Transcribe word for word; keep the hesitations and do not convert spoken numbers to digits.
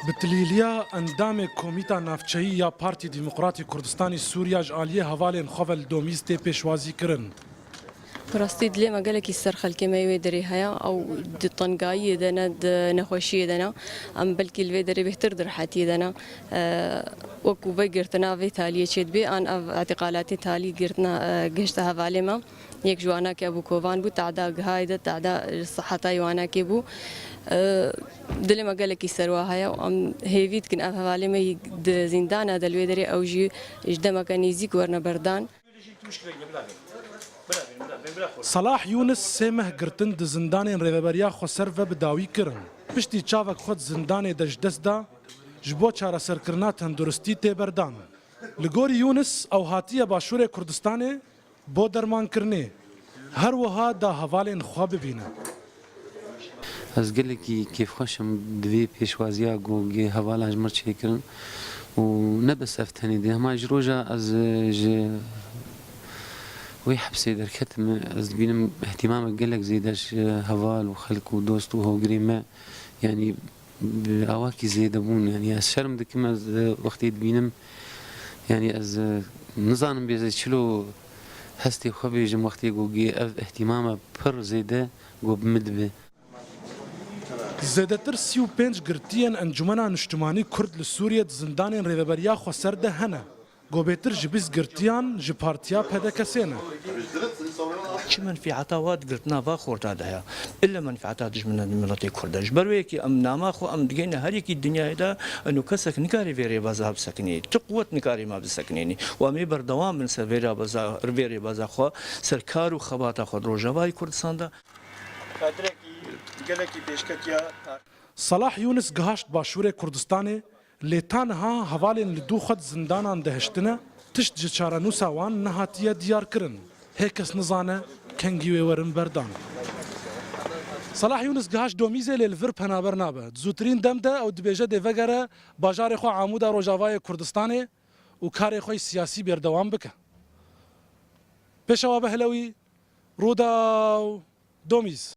Bi tilîliya endamê Komîta Navçeyî ya Partî Demokratî Kurdistanî Sûriya ji aliyê hevalên xwe ve li Domîz tê pêşwazî kirin. Bi rastî dilê me gelekî ser xelkê me yê wê derê heye. Ew di tengayiyê de ne, di nexweşiyê de ne. Em belkî li vê derê bêhtir di rehetiyê de ne. Eee, wekû vegirtina vê taliyê çêdibê, an ev îtîqalatê talî girtina, eee, gihişte hevalê me. Yek ji wanakê bû kovan bû, tehda gihayê de, tehda siheta wanakê bû. Eee, dilê me gelekî ser wa heye û em hêvî dikin ev hevalê me yî di zîndana de li wê derê ew jî ji demeke nêzîk werne berdan. Salah Yûnis sê meh girtin di zindanên Rêveberiya Xweser ve bi dawî kirin. Piştî çavek xwe di zindanê de ji dest da, ji bo çareserkirina tenduristî tê berdan. Li gorî Yûnis ew hatiye Başûrê Kurdistanê bo dermankirinê. Her wiha da hevalên xwe bibîne. Ez gelekî kêfxweş im di vê pêşwaziya ku gê hevalan ji min çêkirin û ne bes ev tenê dê. Hema ji roja ez, e, ji wê hepsê derketim, ez dibînim îhtîmamek gelek zêde ji heval û xelk û dost û hogirê me, yanî bi awakî zêde bûn. Yanî ez şerm dikim, ez, e, wextê dibînim, yanî ez, e, nizanim bê ez çilo hestê xwe bêjim wextê ku gê ev îhtîmama pir zêde ku bi min dibe. Zêdetir sî û pênc girtiyên Encûmena Niştimanî Kurd li Sûriyê di zindanên Rêveberiya Xweser de hene. Ku bêtir ji bîst girtiyan ji partiya P D K'ê ne. Çi menfîeta wa di girtina va xorta de heye? Îlle menfîeta dijmina miletê Kurd e. Ji ber wê yekê em nama xwe em digeyne her yekî dinyayê de, eno kesek nikare vê rêbaza bisekinî. Çi quwet nikare me bisekinînî. Û em ê berdewam bin ser vê rêbaza, vê rêbaza xwe, ser kar û xebata xwe di Rojavayê Kurdistan de. Xatirekî gelekî pêşketiya. Salah Yûnis gihaşt Başûrê Kurdistanê, lê ta niha hevalên li dû xwe di zindanan de hiştine, tişt ji çarenûsa wan nehatiye diyarkirin. Hê kes nizane kengî wê werin berdan. Salah Yûnis gihaşt Domîzê, lê li vir penaber nabe. Di zûtirîn dem de ew dibêje dê vegere bajarê xwe Amûda Rojavayê Kurdistanê û karê xwe yê siyasî berdewam bike. Pêşewa Behlewî, Rûdaw, Domîz.